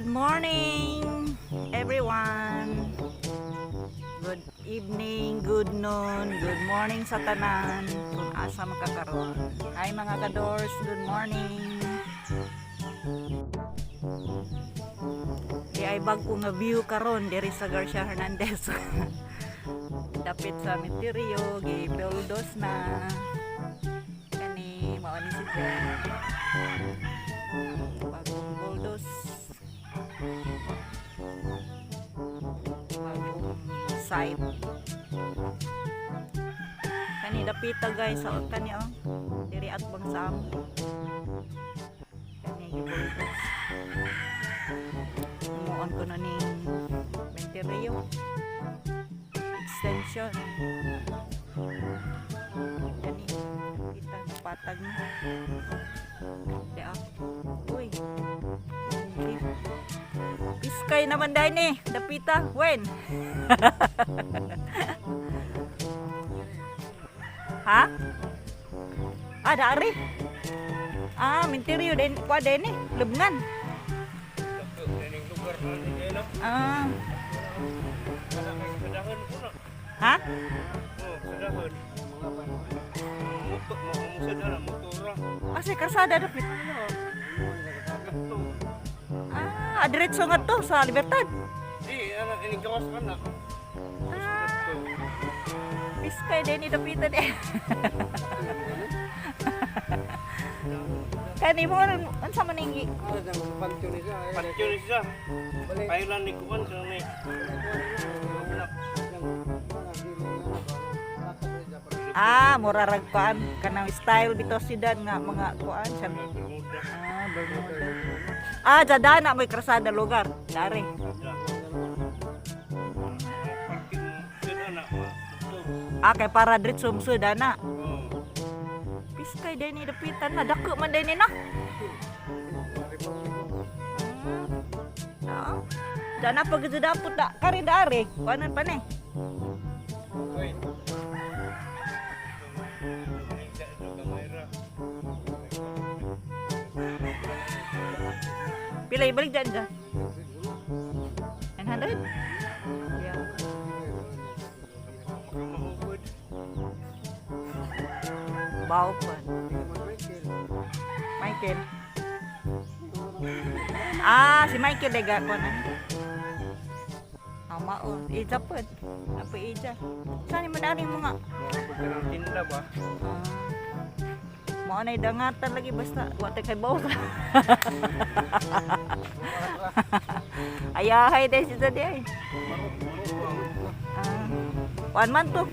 Good morning, everyone. Good evening, good noon, good morning sa tanan. Kung asa man ka karon. Hi, mga kadors, good morning. Di ay bag-o nga view karon diri sa Garcia Hernandez. Dapit sa Menterio, gi-bulldoze na. Kani mao ni si Jen. Bagong bulldoze. Bagong site. Kani dapita, guys, sa kani oh. Diri atbang sa amo. Kani gi-bulldoze. Himuon ko na ning Menterio. Extension. Kani dapita napatag na. Di ah. Uy. Okay. Piskay naman dahil ni. Dapita. When? Ha? Ah, dari. Ah, Menterio din. Kuha din eh. Lubngan. Ah. Ha? Ah, sa karsada dapit. Ah, diretso nga to sa Libertad. Di, ano, inigawas ka na. Ah, piskay din ni dapita din. Kani mo unsa man ning Patyo ni siya. Kailan ni Kuan ka ni. Ah, mura rag kuan kanang style bitaw sidan nga mga kuan sa. Ah, Bermuda. Ah, jada na may krasada lugar. Dari. Ah, kay para diretso mo dana. Piskay din ni dapitan na dako man din ni na. Ah. Dana pag dapot da kari dari. Kuanan pa ni. Uy. Pila ibalik dyan dyan? 900? Yeah. Bao pa. Michael. Ah, si Michael lega ko na. Ama oh, ija pod. Apa ija? Saan mo na mga Tinda ba? Ah. Mao na dangatan lagi basta wa tay kay bawo. Ayahay dai si di ay. Ah. Kuan man to.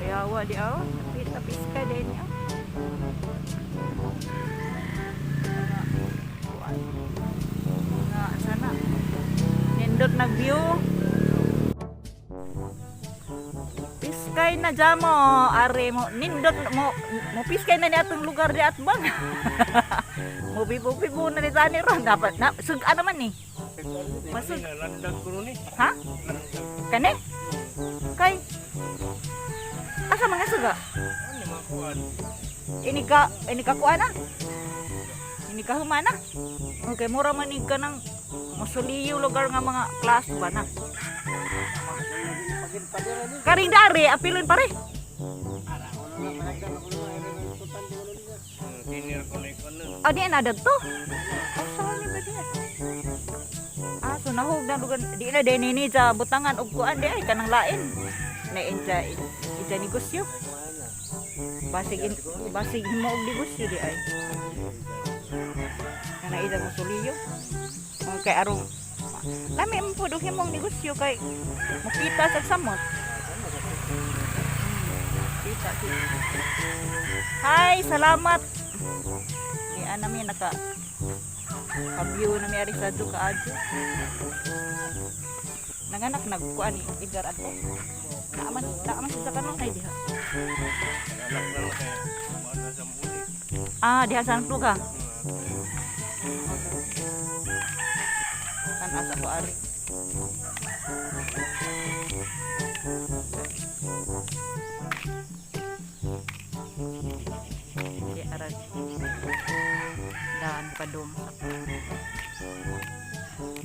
Kaya di aw, tapi tapis ka din niya. Kuan. Nga sana. Nindot nag view. Piskay na dyan mo, are mo, nindot mo, mo piskay na ni atong lugar di atbang. Mo bibo-bibo na ni tani ron. Dapat na, suga naman ni. Masug. Landag ko ni. Ha? Kani? Kay? Asa mga suga? Ano mga kuan? Ini ka kuan na? Ini ka humana? Okay, mura man ni ka ng mausoleo lugar nga mga class ba na? Karing dari, apilon pare. Dinir ko na ikon nun. Ah, di na to. Oh, sorry ba di? Ah, so nahog na lugar. Di na din ni sa butangan og kuan di ay kanang lain. Na inja ija negosyo. Basig himo og negosyo di ay. Kana ida mausoleo. Okay, arong lami man pud og himong negosyo kay makita sa samot. Kita kita. Hi, salamat. Di ana mi naka ka-view na mi ari sa adto kaadyo. Nanganak nagkuan ni Edgar adto. Naaman siya sa kanon ay diha. Anak na lang kay kuan sa muli. Ah, diha sa ka. Kan asa ko ari. Padong sa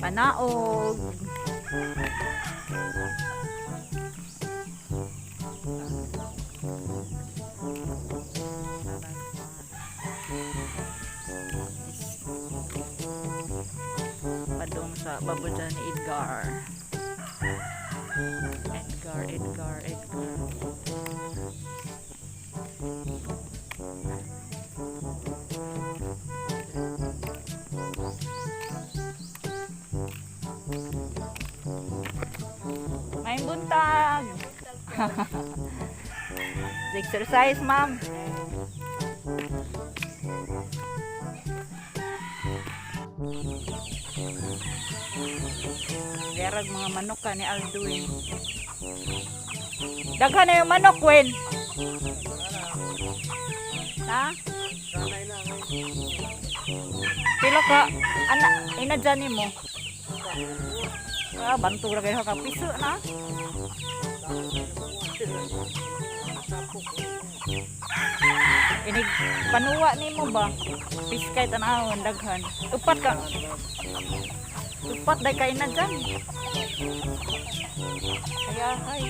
Panaog. Padong sa babujan ni Edgar. Edgar, Edgar, Edgar. May buntag. Exercise, ma'am. Derag mga manok ka ni Alduin. Daghan na yung manok, Wen. Ha? Pila ka, ana, ina dyan mo. Ah, bantura kayo ka piso na. Inig panuwa nimo ba? Piskay tanawon daghan. Upat ka. Upat day kay na dyan. Kaya hay.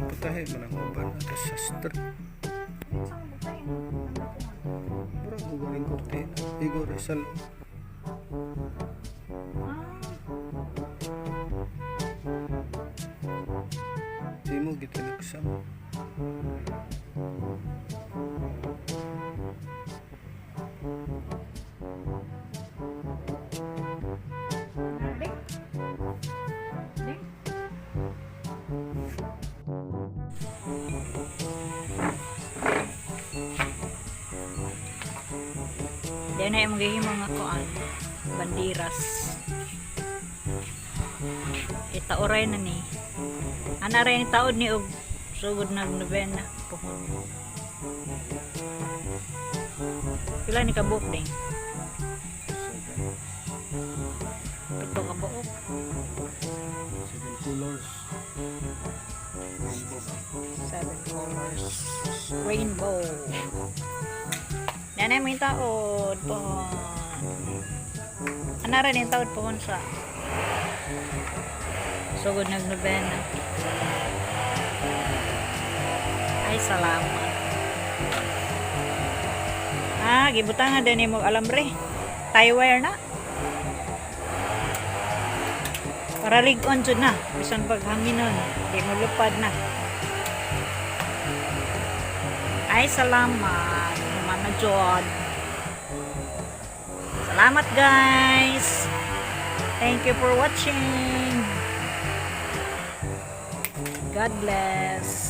Putahe man ang uban at sa street. Murag mo galing kortina. Igor isal. Di mo gitinaksam. Diyan na yung magiging mga kuan, bandiras. Itauray na ni. Ana rin taod ni og sugod nag nobena pohon. Pila ni kabuok ding? Seven. Pito ka buok. Seven colors. Rainbow. Seven colors. Rainbow. Yan ay may taod pohon. Ana rin yung taod pohon sa sugod nag nobena. Ay, salamat. Ah, gibutangan din mo alambre. Tie wire na. Para lig-on jud na. Bisan pag hanginon, di mo lupad na. Ay, salamat. Humana jud. Salamat, guys. Thank you for watching. God bless.